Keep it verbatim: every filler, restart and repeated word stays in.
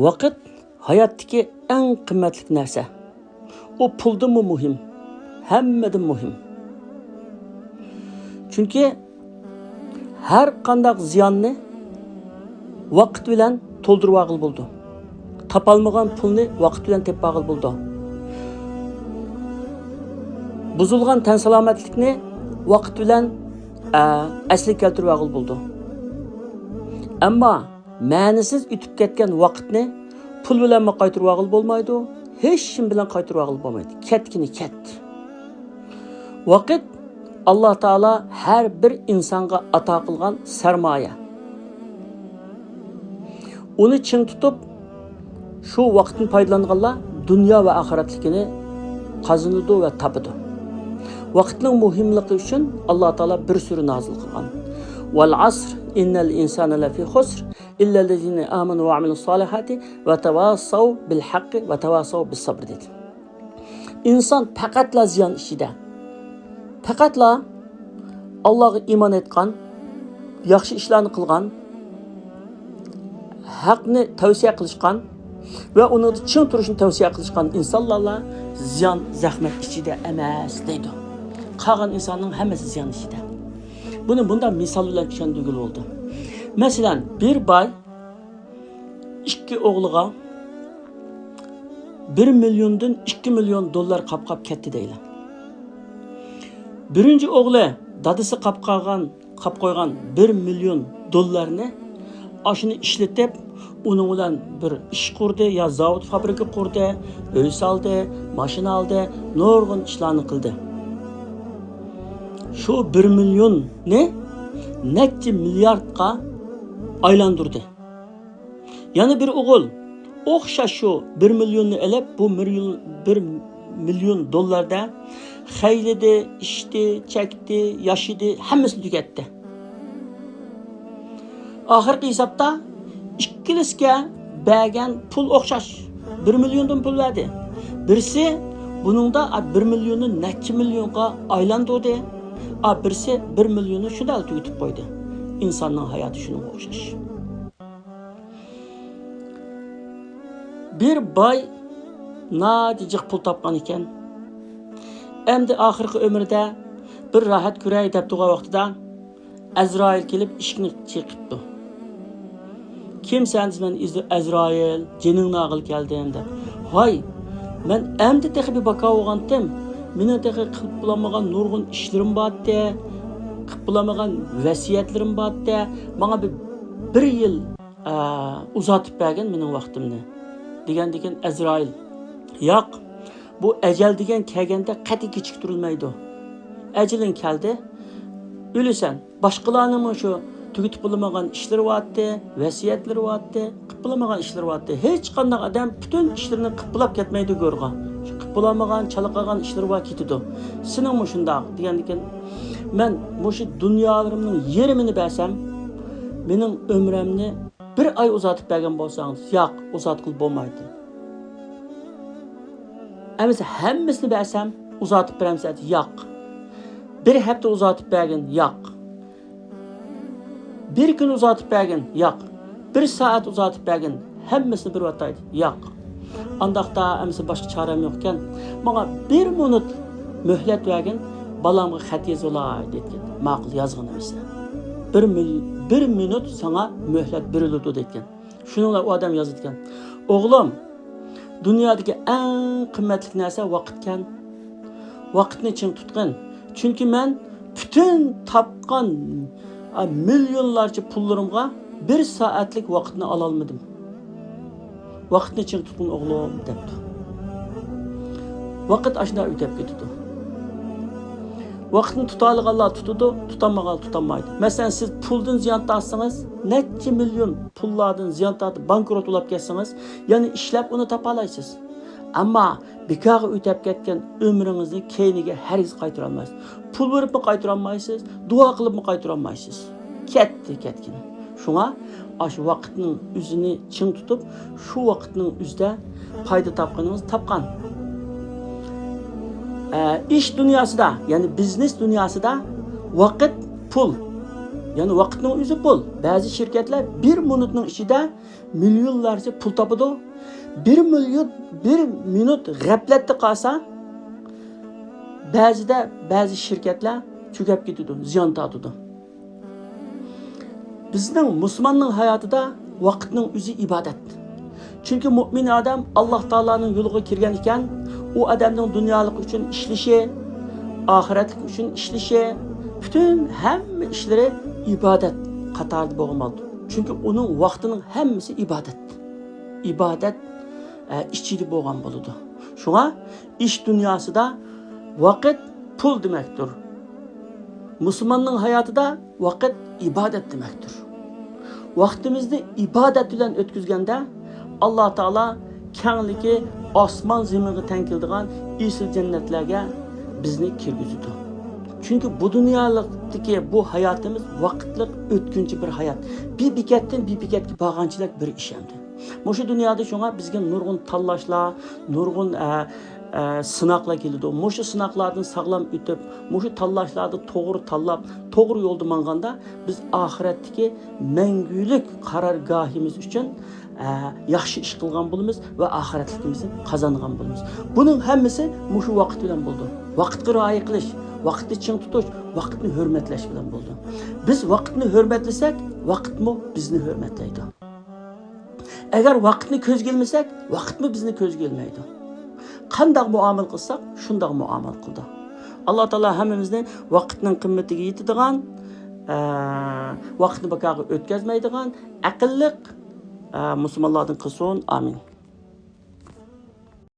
ۋاقىت ھاياتتىكى ئەڭ قىممەتلىك نەرسە. ئۇ پۇلدىنمۇ مۇھىم، ھەممىدىن مۇھىم. چۈنكى ھەر قانداق زىياننى ۋاقىت بىلەن تولدۇرۇۋالغىلى بولىدۇ. تاپالمىغان پۇلنى ۋاقىت بىلەن تېپىۋالغىلى بولىدۇ. بۇزۇلغان تەن سالامەتلىكنى ۋاقىت بىلەن، ئە، ئەسلىگە كەلتۈرۈۋالغىلى بولىدۇ. ئەمما مەنىسىز ئۆتۈپ كەتكەن ۋاقىتنى پۇل بىلەنمۇ قايتۇرۇۋالغىلى بولمايدۇ، ھېچ نېمە بىلەن قايتۇرۇۋالغىلى بولمايدۇ. كەتكىنى كەت. ۋاقىت ئاللا تائالا ھەر بىر ئىنسانغا ئاتا قىلغان سەرمايە. ئۇنى چىڭ تۇتۇپ، شۇ ۋاقىتنى پايدىلانغانلار دۇنيا ۋە ئاخىرەتلىكىنى قازىنىدۇ ۋە تاپىدۇ. ۋاقىتنىڭ مۇھىملىقى ئۈچۈن ئاللا تائالا بىر سۈرە نازىل قىلغان. ۋەل ئەسر، ئىننەل ئىنسانە لەفى خۇسر، ئىللەللەزىنە ئامەنۇ ۋە ئامىلۇسسالىھاتى ۋە تەۋاسەۋ بىل ھەققى ۋە تەۋاسەۋ بىس سەبر دېدى. ئىنسان پەقەتلا زىيان ئىچىدە. پەقەتلا ئاللاغا ئىمان ئېيتقان، ياخشى ئىشلارنى قىلغان، ھەقنى تەۋسىيە قىلىشقان ۋە ئۇنىڭدا چىڭ تۇرۇشنى تەۋسىيە قىلىشقان ئىنسانلارلا زىيان، زەخمەت ئىچىدە ئەمەس دەيدۇ. قالغان ئىنساننىڭ ھەممىسى زىيان ئىچىدە. بۇنى بۇنداق مىسال بىلەن چۈشەندۈرگىلى بولىدۇ. مەسىلەن، بىر باي ئىككى ئوغلىغا بىر مىليوندىن ئىككى مىليون دوللار قاپقاپ كەتتى دەيلى. بىرىنچى ئوغلى دادىسى قاپقالغان، قاپ قويغان بىر مىليون دوللارنى ئاشۇنى ئىشلىتىپ، ئۇنىڭ بىلەن بىر ئىش قۇردى، يا زاۋۇت، فابرىكا قۇردى، ئۆي سالدى، ماشىنا ئالدى، نۇرغۇن ئىشلارنى قىلدى. شۇ بىر مىليوننى نەچچە مىلياردقا ئايلاندۇردى. يەنە بىر ئوغۇل ئوخشاش شۇ بىر مىليوننى ئېلىپ، بۇ مىليون، بىر مىليون دوللاردا خەيلىدى، ئىچتى، چەكتى، ياشىدى، ھەممىسىنى تۈگەتتى. ئاخىرقى ھېسابتا ئىككىلىسىگە بەرگەن پۇل ئوخشاش. بىر مىليوندىن پۇل بەردى. بىرسى بۇنىڭدا، ئا، بىر مىليوننى نەچچە مىليونغا ئايلاندۇردى. ئا، بىرسى بىر مىليوننى شۇنداق تۈگىتىپ قويدى. ئىنساننىڭ ھاياتى شۇنىڭغا ئوخشاش. بىر باي ناھايىتى جىق پۇل تاپقان ئىكەن. ئەمدى ئاخىرقى ئۆمرىدە بىر راھەت كۆرەي دەپ تۇرغان ۋاقتىدا، ئەزرائىل كېلىپ ئىشىكنى چېقىپتۇ. «كىمسەن؟» دېسە، «مەن ئەزرائىل، جېنىڭنى ئالغىلى كەلدىم» دەپ. «ۋاي، مەن ئەمدى تېخى بىر باكا بولغانتىم. مېنىڭ تېخى قىلىپ بولالمىغان نۇرغۇن ئىشلىرىم بارتتى. قىلىپ بولالمىغان ۋەسىيەتلىرىم بارتتى. ماڭا بىر، بىر يىل، ئە، ئۇزارتىپ بەرگىن مېنىڭ ۋاقتىمنى» دېگەندىكىن ئەزرائىل: «ياق، بۇ ئەجەل دېگەن كەلگەندە قەتئىي كېچىكتۈرۈلمەيدۇ. ئەجىلىڭ كەلدى، ئۆلىسەن. باشقىلارنىڭمۇ شۇ تۈگىتىپ بولمىغان ئىشلىرى بارتتى، ۋەسىيەتلىرى بارتتى، قىلىپ بولمىغان ئىشلىرى بارتتى. ھېچقانداق ئادەم پۈتۈن ئىشلىرىنى قىلىپ بولاپ كەتمەيدۇ گورغا. شۇ قىلىپ بولالمىغان، چالا قالغان ئىشلىرى بار كېتىدۇ. سېنىڭمۇ شۇنداق» دېگەندىكىن، مەن مۇشۇ دۇنيالىرىمنىڭ يېرىمىنى بەرسەم، مېنىڭ ئۆمرەمنى بىر ئاي ئۇزارتىپ بەرگەن بولساڭىز. ياق، ئۇزارتقىلى بولمايدۇ. ئەمىسە ھەممىسىنى بەرسەم، ئۇزارتىپ بېرەمسىز؟ ياق. بىر ھەپتە ئۇزارتىپ بەرگىن؟ ياق. بىر كۈن ئۇزارتىپ بەرگىن؟ ياق. بىر سائەت ئۇزارتىپ بەرگىن؟ ھەممىسىنى بېرىۋاتاي؟ ياق. ئانداقتا ئەمىسە باشقا چارەم يوق ئىكەن. ماڭا بىر مىنۇت مۆھلەت بەرگىن، بالامغا خەت يېزىۋالاي دەيدىكەن. ماقۇل، يازغىن ئەمىسە. بىر مىل-، بىر مىنۇت ساڭا مۆھلەت بېرىلىدۇ دەيدىكەن. شۇنىڭ بىلەن ئۇ ئادەم يازىدىكەن: «ئوغلۇم، دۇنيادىكى ئەڭ قىممەتلىك نەرسە ۋاقىتكەن. ۋاقىتنى چىڭ تۇتقىن. چۈنكى مەن پۈتۈن تاپقان، ئا، مىليونلارچە پۇللىرىمغا بىر سائەتلىك ۋاقىتنى ئالالمىدىم. ۋاقىتنى چىڭ تۇتقىن، ئوغلۇم» دەپتۇ. ۋاقىت ئاشۇنداق ئۆتۈپ كېتىدۇ. ۋاقىتنى تۇتالىغانلار تۇتىدۇ، تۇتالمىغانلار تۇتالمايدۇ. مەسىلەن، سىز پۇلدىن زىيان تارتسىڭىز، نەچچە مىليون پۇللاردىن زىيان تارتىپ، بانكروت بولاپ كەتسىڭىز، يەنە ئىشلەپ ئۇنى تاپالايسىز. ئەمما بىكارغا ئۆتۈپ كەتكەن ئۆمرىڭىزنى كەينىگە ھەرگىز قايتۇرالمايسىز. پۇل بېرىپمۇ قايتۇرالمايسىز، دۇئا قىلىپمۇ قايتۇرالمايسىز. كەتتى، كەتكىنى. شۇڭا ئاشۇ ۋاقىتنىڭ ئۆزىنى چىڭ تۇتۇپ، شۇ ۋاقىتنىڭ ئۆزىدە پايدا تاپقىنىڭىز تاپقان. ئە، ئىش دۇنياسىدا، يەنى بىزنېس دۇنياسىدا ۋاقىت پۇل. يەنى ۋاقىتنىڭ ئۆزى پۇل. بەزى شىركەتلەر بىر مىنۇتنىڭ ئىچىدە مىليونلارچە پۇل تاپىدۇ. بىر مىليون، بىر مىنۇت غەپلەتتە قالسا، بەزىدە بەزى شىركەتلەر تۈگەپ كېتىدۇ، زىيان تارتىدۇ. بىزنىڭ مۇسۇلماننىڭ ھاياتىدا ۋاقىتنىڭ ئۆزى ئىبادەت. چۈنكى مۇئمىن ئادەم ئاللاھ تائالانىڭ يولىغا كىرگەن ئىكەن، ئۇ ئادەمنىڭ دۇنيالىق ئۈچۈن ئىشلىشى، ئاخىرەتلىك ئۈچۈن ئىشلىشى، پۈتۈن ھەممە ئىشلىرى ئىبادەت قاتارىدا بولغان بولىدۇ. چۈنكى ئۇنىڭ ۋاقتىنىڭ ھەممىسى ئىبادەت. ئىبادەت، ئە، ئىچىدە بولغان بولىدۇ. شۇڭا ئىش دۇنياسىدا ۋاقىت پۇل دېمەكتۇر. مۇسۇلماننىڭ ھاياتىدا ۋاقىت ئىبادەت دېمەكتۇر. ۋاقتىمىزنى ئىبادەت بىلەن ئۆتكۈزگەندە، ئاللاھ تائالا كەڭلىكى ئاسمان زېمىنغا تەڭ كېلىدىغان ئېسىل جەننەتلەرگە بىزنى كىرگۈزىدۇ. چۈنكى بۇ دۇنيالىقتىكى بۇ ھاياتىمىز ۋاقىتلىق، ئۆتكۈنچى بىر ھايات. بىر بېكەتتىن بىر بېكەتكە بارغانچىلىك بىر ئىش ئەمدى. مۇشۇ دۇنيادا شۇڭا بىزگە نۇرغۇن تاللاشلار، نۇرغۇن، ئە، ئە، سىناقلار كېلىدۇ. مۇشۇ سىناقلاردىن ساغلام ئۆتۈپ، مۇشۇ تاللاشلاردا توغرا تاللاپ، توغرا يولدا ماڭغاندا، بىز ئاخىرەتتىكى مەڭگۈلۈك قارارگاھىمىز ئۈچۈن، ئە، ياخشى ئىش قىلغان بولىمىز ۋە ئاخىرەتلىكىمىزنى قازانغان بولىمىز. بۇنىڭ ھەممىسى مۇشۇ ۋاقىت بىلەن بولىدۇ. ۋاقىتقا رىئايە قىلىش، ۋاقىتنى چىڭ تۇتۇش، ۋاقىتنى ھۆرمەتلەش بىلەن بولىدۇ. بىز ۋاقىتنى ھۆرمەتلىسەك، ۋاقىتمۇ بىزنى ھۆرمەتلەيدۇ. ئەگەر ۋاقىتنى كۆزگە ئىلمىسەك، ۋاقىتمۇ بىزنى كۆزگە ئىلمەيدۇ. قانداق مۇئامىلە قىلساق، شۇنداق مۇئامىلە قىلىدۇ. ئاللاھ تائالا ھەممىمىزنى ۋاقىتنىڭ قىممىتىگە يېتىدىغان، ئە، ۋاقىتنى بىكارغا ئۆتكۈزمەيدىغان ئەقىللىق، ئە، مۇسۇلمانلاردىن قىلسۇن. ئامىن.